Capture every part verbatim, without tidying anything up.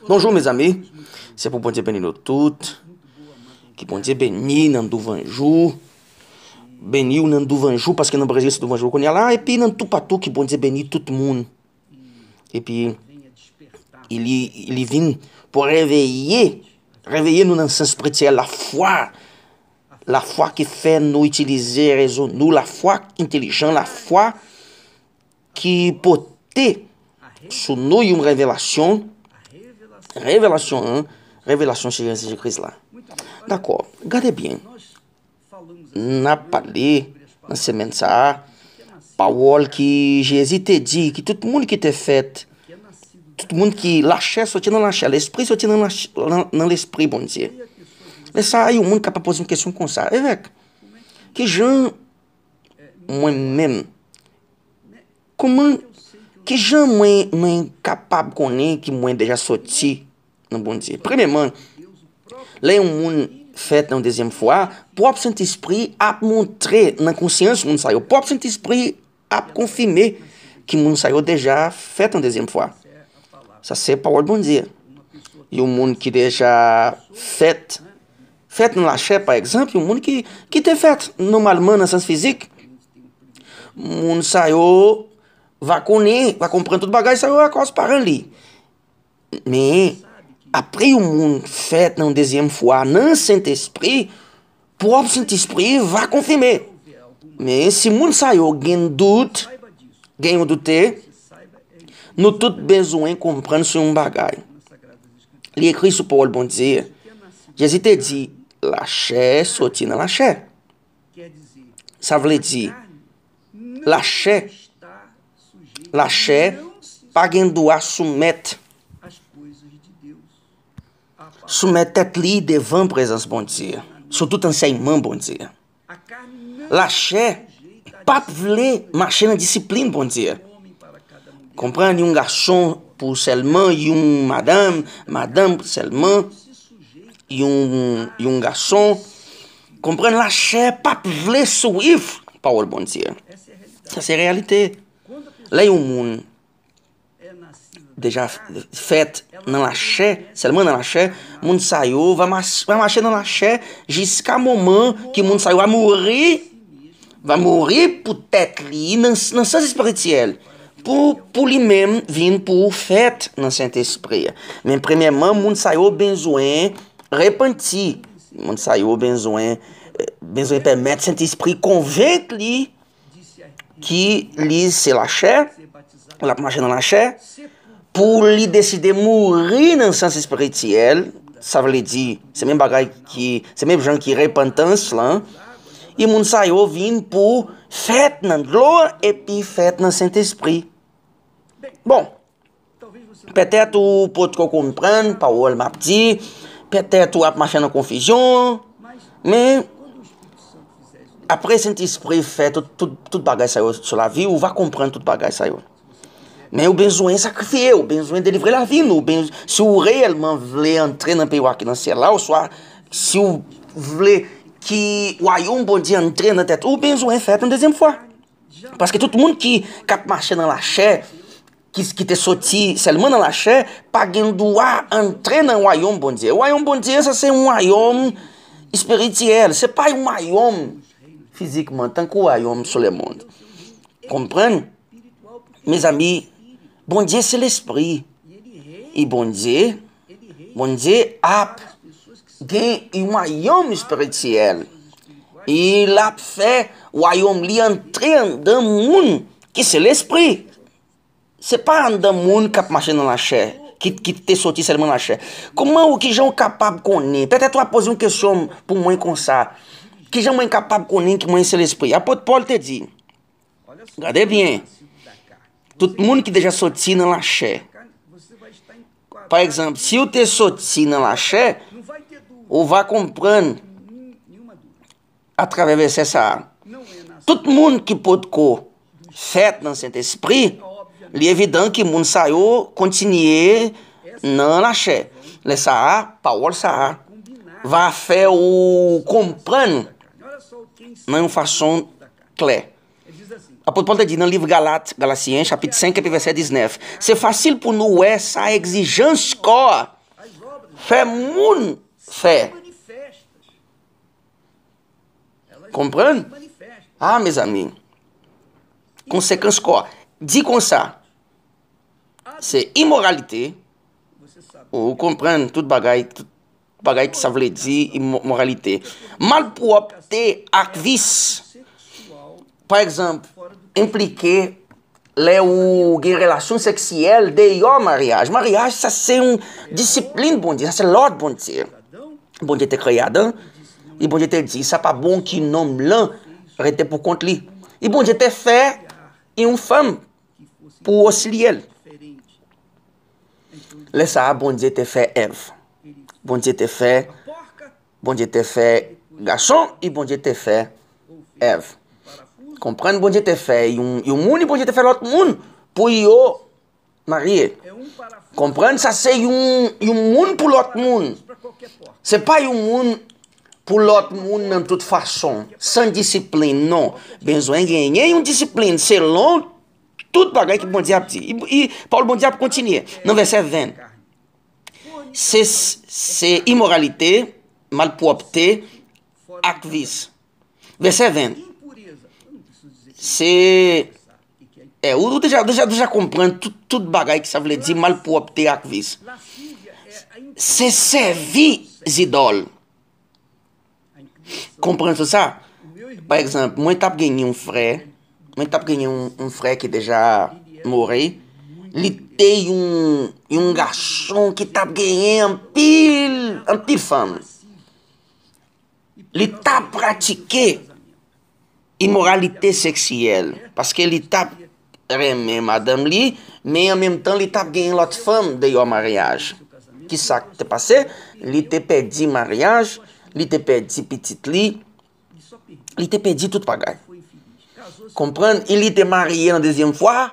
Bonjou, mezanmi. Se pou Bondye beni nou tout. Ki Bondye beni nan douvan jou. Beni w nan douvan jou, paske nan Brezil se douvan jou kounye a la, epi nan toupatou ki Bondye beni tout moun. Epi, li, li vin pou reveye, reveye nou nan sans espirityèl, lafwa. Lafwa ki fè nou itilize rezon nou, lafwa entelijan, lafwa ki pote sou nou yon revelasyon, revelasyon an, revelasyon se Jezi Kris la. Dakò, gade byen. N ap pale nan semèn sa a, pawòl ki Jezi te di, ki tout moun ki te fèt, tout moun ki lachè soti nan lachè, lespri soti nan lach-, nan, nan lespri Bondye. Lè sa a, yon moun kapab poze yon kesyon konsa, Evèk, ki jan mwen menm, kòman, ki jan mwen, mwen kapab konnen ki mwen deja soti nan Bondye? Premyèman, lè yon moun fèt yon dezyèm fwa, pwòp Sentespri ap montre nan konsyans moun sa yo. Pwòp Sentespri ap konfime ki moun sa yo deja fèt yon dezyèm fwa. Sa se pawòl Bondye. Yon moun ki deja fèt, fèt nan lachè, pa egzanp, yon moun ki, ki te fèt nòmalman nan sans fizik, moun sa yo va konnen, va konprann tout bagay sa yo akòz paran li. Men, apre yon moun fèt nan dezyèm fwa nan Sentespri, pwòp Sentespri va konfime. Men, si moun sa yo gen dout, gen yon doute, nou tout bezwen konprann sou yon bagay. Li ekri sou pawòl Bondye. Jezi te di, lachè soti nan lachè. Sa vle di, lachè, lachè pa gen dwa soumèt, soumèt tèt li devan prezans Bondye, sou tout ansèyman Bondye. Lachè p ap vle mache nan disiplin Bondye. Konprann, yon gason pou sèlman yon madanm, madanm pou sèlman yon, yon gason. Konprann, lachè p ap vle swiv pawòl Bondye. Sa se reyalite. Lè yon moun deja f-, fèt nan lachè, sèlman nan lachè, moun sa yo va mach-, va mache nan lachè jiska moman ki moun sa yo va mouri, va mouri pou tèt li nan, nan sans espirityèl, pou, pou li menm vin pou fèt nan Sentespri. Men premyèman, moun sa yo bezwen repanti. Moun sa yo bezwen, bezwen pèmèt Sentespri konvenk li ki li se lachè, l ap mache nan lachè, pou li deside mouri nan sans espirityèl, sa vle di, se menm bagay ki, se menm jan ki repantans lan, e moun sa yo vin pou fèt nan dlo epi fèt nan Sentespri. Bon, petèt ou potko konprann pawòl m ap di, petèt ou ap mache nan konfizyon, men apre Sentespri fè tout, tout, tout bagay sa yo sou lavi, ou va konprann tout bagay sa yo. Men ou bezwen sakrifye, ou bezwen delivre lavi nou, ou bezwen, si ou reyèlman vle antre nan peyi wa ki nan syèl la, oswa si ou vle ki wayòm Bondye antre nan tèt ou, ou bezwen fèt yon dezyèm fwa. Paske tout moun ki, k ap mache nan lachè, ki, ki te soti sèlman nan lachè, pa gen dwa antre nan wayòm Bondye. Wayòm Bondye, sa se yon wayòm espirityèl, se pa yon wayòm fizikman, tankou wayòm sou lemonn. Konprann? Mezanmi, Bondye se lespri. E Bondye, Bondye ap gen yon wayòm espirityèl. E l ap fè wayòm li antre anndan moun ki se lespri. Se pa anndan moun k ap mache nan lachè, ki, ki te soti sèlman lachè. Kòman ou, kijan ou kapab konnen? Petèt w ap poze yon kesyon pou mwen konsa. Kijan mwen kapab konnen ki mwen se lespri? Apot Pòl te di, gade byen, tout moun ki deja soti nan lachè. Pa egzanp, si w te soti nan lachè, ou va konprann atravè vèsè sa a. Tout moun ki potko fèt nan Sentespri, li evidan ke moun sa yo kontinye nan lachè. Lè sa a, pawòl sa a va fè ou konprann nan yon fason klè. Apot Pòl te di nan liv Galat, Galasyen, chapit senk, epi vèsè diznèf, se fasil pou nou wè sa egzijans kò a fè moun fè. Konprann? Ah, mezanmi. Konsekans kò a. Di konsa, se imoralite. Ou konprann tout bagay, tout bagay ki sa vle di imoralite. Malpwòpte ak vis. Pa egzanp, enplike lè ou gen relasyon seksyèl deyò maryaj. Maryaj, sa se yon disiplin Bondye, sa se lòd Bondye. Bondye te kreye Adan, e Bondye te di, sa pa bon ki nonm lan rete pou kont li. E Bondye te fè yon fanm pou osliye l. Lè sa a, Bondye te fè Èv. Bondye te fè, Bondye te fè gason, e Bondye te fè Èv. Konprann, Bondye te fè yon, yon moun, e Bondye te fè lòt moun pou yo marye. Konprann, sa se yon, yon moun pou lòt moun. Se pa yon moun pou lòt moun nan tout fason, san disiplin, non. Bezwen genyen yon disiplin selon tout bagay ki Bondye ap di. I, i, pawòl Bondye ap kontinye nan vèsè ven. Se, se imoralite, malpwòpte ak vis. Vèsè ven. Se, eh, ou, ou deja, deja, deja konprann tout, tout bagay ki sa vle di malpwòpte ak vis. Se sèvi zidòl. Konprann sou sa. Pa egzanp, mwen t ap gen yon frè, mwen t ap gen yon, yon frè ki deja mouri. Li te yon, yon gason ki t ap genyen anpil, anpil fanm. Li t ap pratike imoralite seksyèl, paske li t ap renmen madanm li, men an menm tan, li t ap genyen lòt fanm deyò maryaj. Ki sa k te pase? Li te pèdi maryaj, li te pèdi pitit li, li te pèdi tout bagay. Konprann? E li te marye yon dezyèm fwa,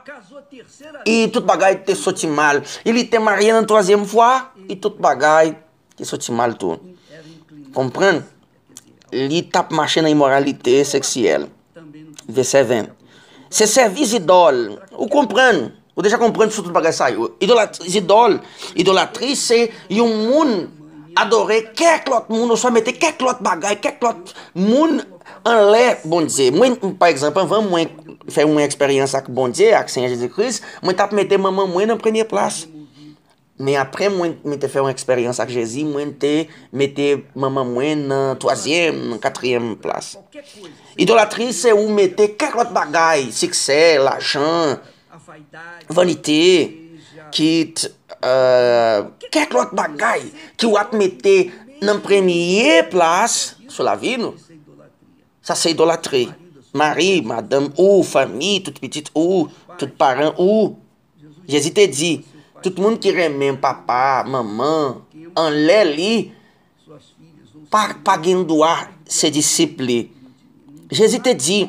e tout bagay te soti mal. E li te marye yon twazyèm fwa, e tout bagay te soti mal tou. Konprann? Li t ap mache nan imoralite seksyèl. Vèsè ven. Se sèvi zidòl. Ou konprann? Ou deja konprann sou tout bagay sa yo. Idolat-, zidòl, idolatri, se yon moun adore kèk lòt moun, oswa mete kèk lòt bagay, kèk lòt moun anlè Bondye. Mwen, pa egzanp, anvan mwen fè yon eksperyans ak Bondye, ak Senyè Jezi Kris, mwen t ap mete manman mwen nan premye plas. Men apre mwen, mwen te fè yon eksperyans ak Jezi, mwen te mete manman mwen nan twazyèm, nan katriyèm plas. Idolatri, se ou mete kèk lòt bagay, siksè, lajan, vanite, kit, euh, kèk lòt bagay ki w ap mete nan premye plas sou lavi nou. Sa se idolatri. Mari, madanm ou, fanmi, tout pitit ou, tout paran ou. Jezi te di, tout moun ki renmen papa, manman, anlè li, pa, pa gen dwa se disip li. Jezi te di,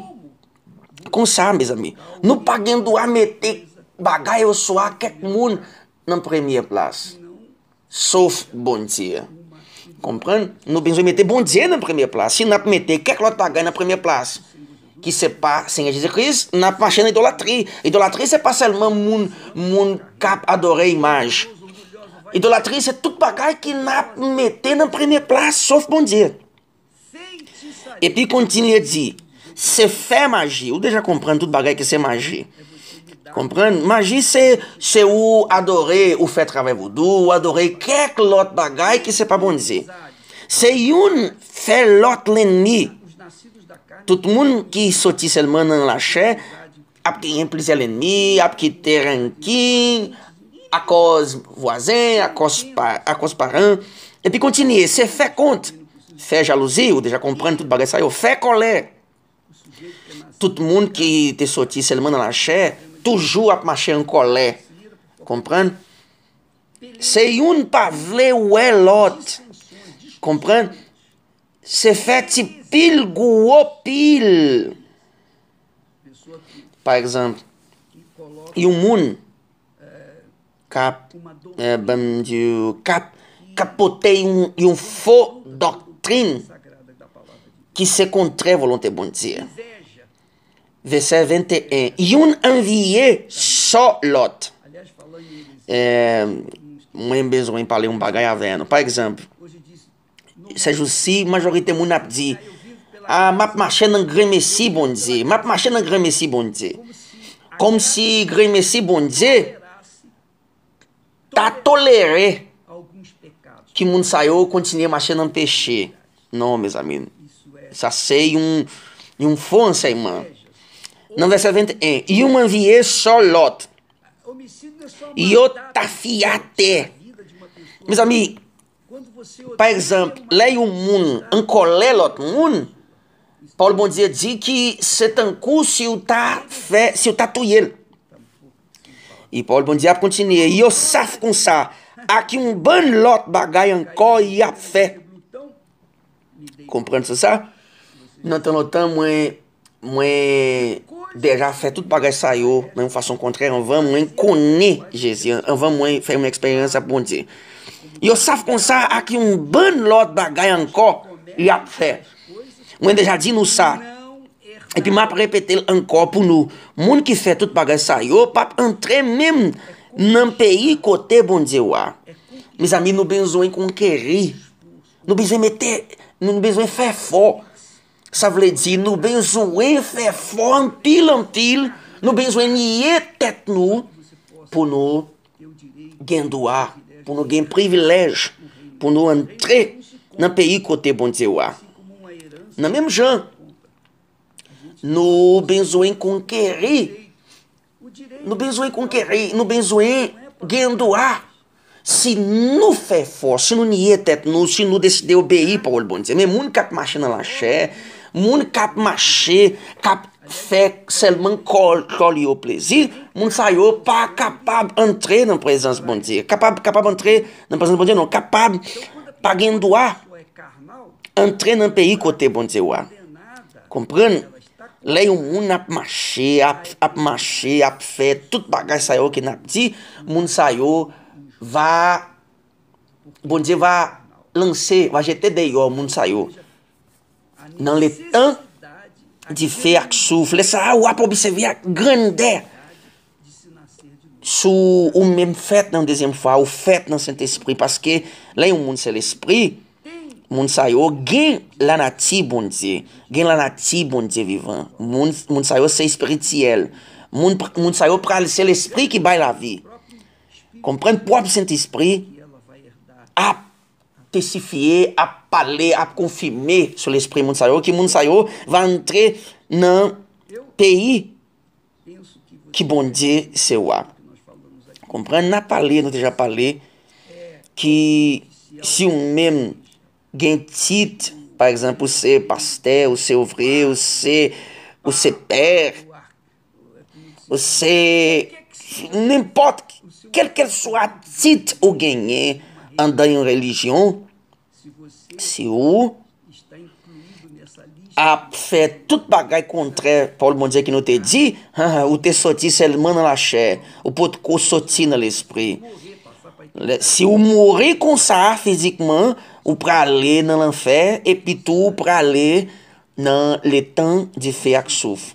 konsa, mezanmi, nou pa gen dwa mete bagay oswa kèk moun nan premye plas. Sof Bondye. Konprann? Nou bezwen mete Bondye nan premye plas. Si n ap mete kèk lòt bagay nan premye plas, ki se pa Senyè Jezi Kris, n ap mache nan idolatri. Idolatri, se pa sèlman moun, moun k ap adore imaj. Idolatri, se tout bagay ki n ap mete nan premye plas, sof Bondye. Epi kontinye di, se fè maji. Ou deja konprann tout bagay ki se maji. Konprann? Maji se, se ou adore, ou fè travay vodou, ou adore kèk lòt bagay ki se pa Bondye. Se youn fè lòt lènmi. Tout moun ki soti sèlman nan lachè ap genyen plizyè lènmi, ap kite rankin, akòz vwazen, akòz pa, akòz paran. Epi kontinye, se fè kont, fè jalouzi, ou deja konprann tout bagay sa yo, fè kòlè. Tout moun ki te soti sèlman nan lachè, toujou ap mache an kòlè. Konprann? Se youn pa vle wè lòt. Konprann? Se fè ti pil gwo pil. Pa egzanp, yon moun k ap, eh, ban m di w, k ap, k ap pote yon, yon fo doktrin ki se kontrè volonte Bondye. Vèsè venteyen. Youn anviye sò lòt. Eh, mwen bezwen pale yon bagay avè nou. Pa egzanp, sèjousi, majorite moun ap di, "A, m ap mache nan grenmesi Bondye. M ap mache nan grenmesi Bondye." Kòmsi grenmesi Bondye ta tolere ki moun sa yo kontinye mache nan peche. Non, mezanmi. Sa se yon, yon fo ansèyman. Nan vèsè venteyen, youn anviye sò lòt. Yo tafyatè. Mezanmi, pa egzanp, lè yon moun an kòlè lòt moun, pawòl Bondye di ki se tankou si w ta fè, si w ta touye l. E pawòl Bondye ap kontinye, yo sav konsa, ak yon bann lòt bagay ankò y ap fè. Konprann sou sa? Nan tan lontan, mwen, mwen deja fè tout bagay sa yo nan yon fason kontrè anvan mwen konnen Jezi, anvan mwen fè yon eksperyans ak Bondye. Yo sav konsa ak yon bann lòt bagay ankò y ap fè. Mwen deja di nou sa. Epi m ap repete l ankò pou nou. Moun ki fè tout bagay sa yo p ap antre menm nan peyi kote Bondye w a. Mezanmi, nou bezwen konkeri. Nou bezwen mete, nou bezwen fè fò. Sa vle di, nou bezwen fè fò anpil, anpil. Nou bezwen niye tèt nou pou nou gen dwa, pou nou gen privilèj, pou nou antre nan peyi kote Bondye w a. Nan menm jan, nou bezwen konkeri. Nou bezwen konkeri, nou bezwen gen dwa. Si nou fè fò, si nou niye tèt nou, si nou deside obeyi pawòl Bondye. Men moun k ap mache nan lachè, moun k ap mache, k ap fè sèlman kò, kò li yo plezi, moun sa yo pa kapab antre nan prezans Bondye. Kapab, kapab antre nan prezans Bondye, non, kapab pa gen dwa antre nan peyi kote Bondye w a. Konprann? Lè yon moun ap mache, ap, ap mache, ap fè tout bagay sa yo ke n ap di, moun sa yo va, Bondye va lanse, va jete deyò moun sa yo nan letan dife ak souf. Lè sa a, w ap obsève ak grandè. Si w menm fèt nan dezyèm fwa, ou fèt nan Sentespri, paske lè yon moun se Lespri, moun sa yo gen lanati Bondye, gen lanati Bondye vivan. Moun, moun sa yo se espirityèl. Moun, moun sa yo pral se Lespri ki bay lavi. Konprann pwòp Sentespri ap testifye, ap pale, ap konfime sou lespri moun sa yo, ki moun sa yo va antre nan peyi ki Bondye se wa. Konprann, n ap pale, nou deja pale, ki si w menm gen tit, pa egzanp, ou se pastè, ou se ouvriye, ou se, ou se pè, ou se nenpòt, kèlkèswa tit ou genyen anndan yon relijyon, si w ap fè tout bagay kontrè pawòl Bondye ke nou te di, ou te soti sèlman nan lachè, ou potko soti nan lespri. Lè, si w mouri konsa fizikman, ou prale nan lanfè, epi tou ou prale nan letan dife ak souf.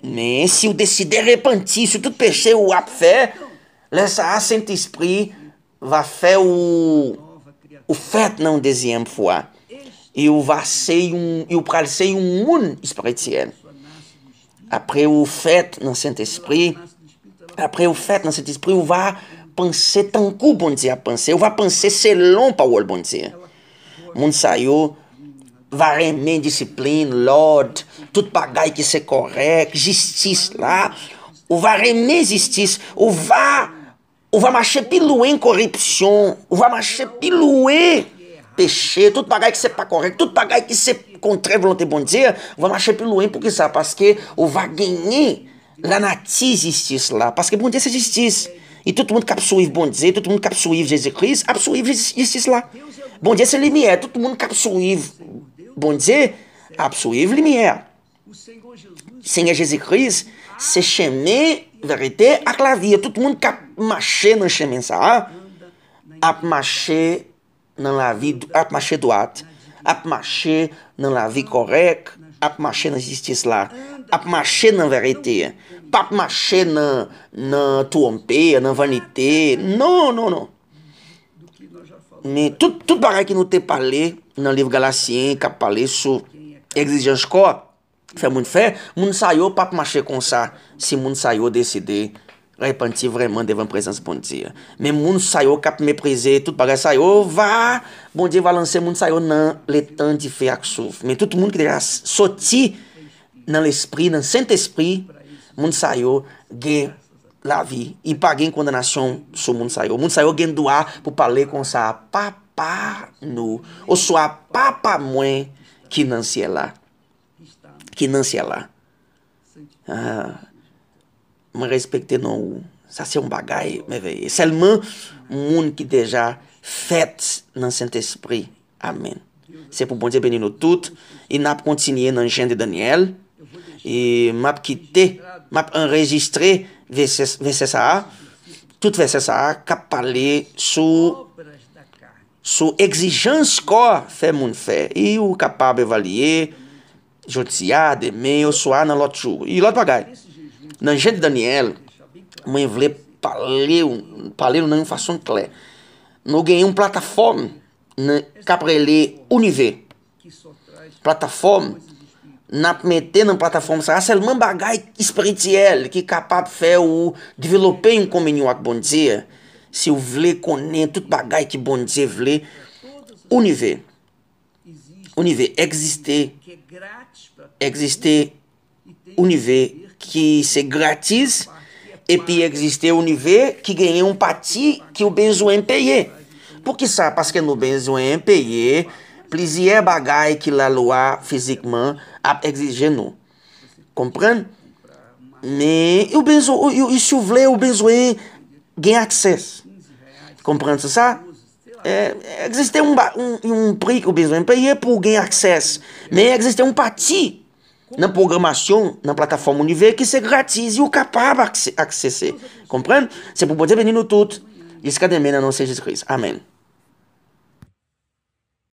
Men si w deside repanti sou tout peche w ap fè, lè sa a Sentespri va fè ou, ou fèt nan yon dezyèm fwa. E ou va se yon, e ou pral se yon moun espirityèl. Apre ou fèt nan Sentespri, apre ou fèt nan Sentespri, ou va panse tankou Bondye ap panse. Ou va panse selon pawòl Bondye. Moun sa yo va renmen disiplin, lòd, tout bagay ki se kòrèk, jistis la. Ou va renmen jistis, ou va ou va mache pi lwen koripsyon, ou va mache pi lwen peche, tout bagay ki se pa kòrèk, tout bagay ki se kontrè volonte Bondye, ou va mache pi lwen. Poukisa? Paske ou va genyen lanati jistis la. Paske Bondye se jistis. E tout moun k ap swiv Bondye, tout moun k ap swiv Jezi Kris, ap swiv jis-, jistis la. Bondye se limyè, tout moun k ap swiv Bondye ap swiv limyè. Senyè Jezi Kris se chemen, verite ak lavi. Tout moun k ap mache nan chemen sa a ap mache nan lavi, ap mache dwat, ap mache nan lavi kòrèk, ap mache nan jistis la, ap mache nan verite, p ap mache nan, nan twonpe, nan vanite. Non, non, non. Men tout, tout bagay ki nou te pale nan liv Galasyen k ap pale sou egzijans kò a, fè moun fè, moun sa yo p ap mache konsa si moun sa yo deside repanti vrèman devan prezans Bondye. Men moun sa yo k ap meprize tout bagay sa yo, va, Bondye va lanse moun sa yo nan letan dife ak souf. Men tout moun ki deja soti nan Lespri, nan Sentespri, moun sa yo gen lavi. I pa gen kondanasyon sou moun sa yo. Moun sa yo gen dwa pou pale konsa, Papa nou, oswa Papa mwen ki nan syèl la. Ki nan syèl la. Ah, mwen respekte non ou. Sa se yon bagay mèveye. Sèlman moun ki deja fèt nan Sentespri. Amèn. Se pou Bondye beni nou tout. E n ap kontinye nan Jen de Danyèl. E m ap kite, m ap anrejistre vèsè, vèsè sa a. Tout vèsè sa a k ap pale sou, sou egzijans kò a fè moun fè. E ou kapab evalye jodi a, demen, oswa nan lòt jou. E lòt bagay, nan Jen de Danyèl, mwen vle pale, pale nou nan yon fason klè. Nou gen yon platafòm nan, k ap rele Unive. Platafòm, n ap mete nan platafòm sa a sèlman bagay espirityèl ki kapab fè ou devlope yon kominyon ak Bondye. Si w vle konnen tout bagay ki Bondye vle, Unive. Unive egziste, egziste Unive ki se gratis, epi egziste Unive ki genyen yon pati ki w bezwen peye. Poukisa? Paske nou bezwen peye plizyè bagay ki lalwa fizikman ap egzije nou. Konprann? Men, ou bezwen, ou, ou, si w vle, ou bezwen gen aksè. Konprann sa? E, egziste yon, ba- yon, yon pri ou bezwen peye pou w gen aksè. Men egziste yon pati nan pwogramasyon, nan platafòm Unive ki se gratis, ou kapab akse- aksese. Konprann? Se pou Bondye beni nou tout. Jiska demen, nan non Seyè Jezi Kris. Amèn.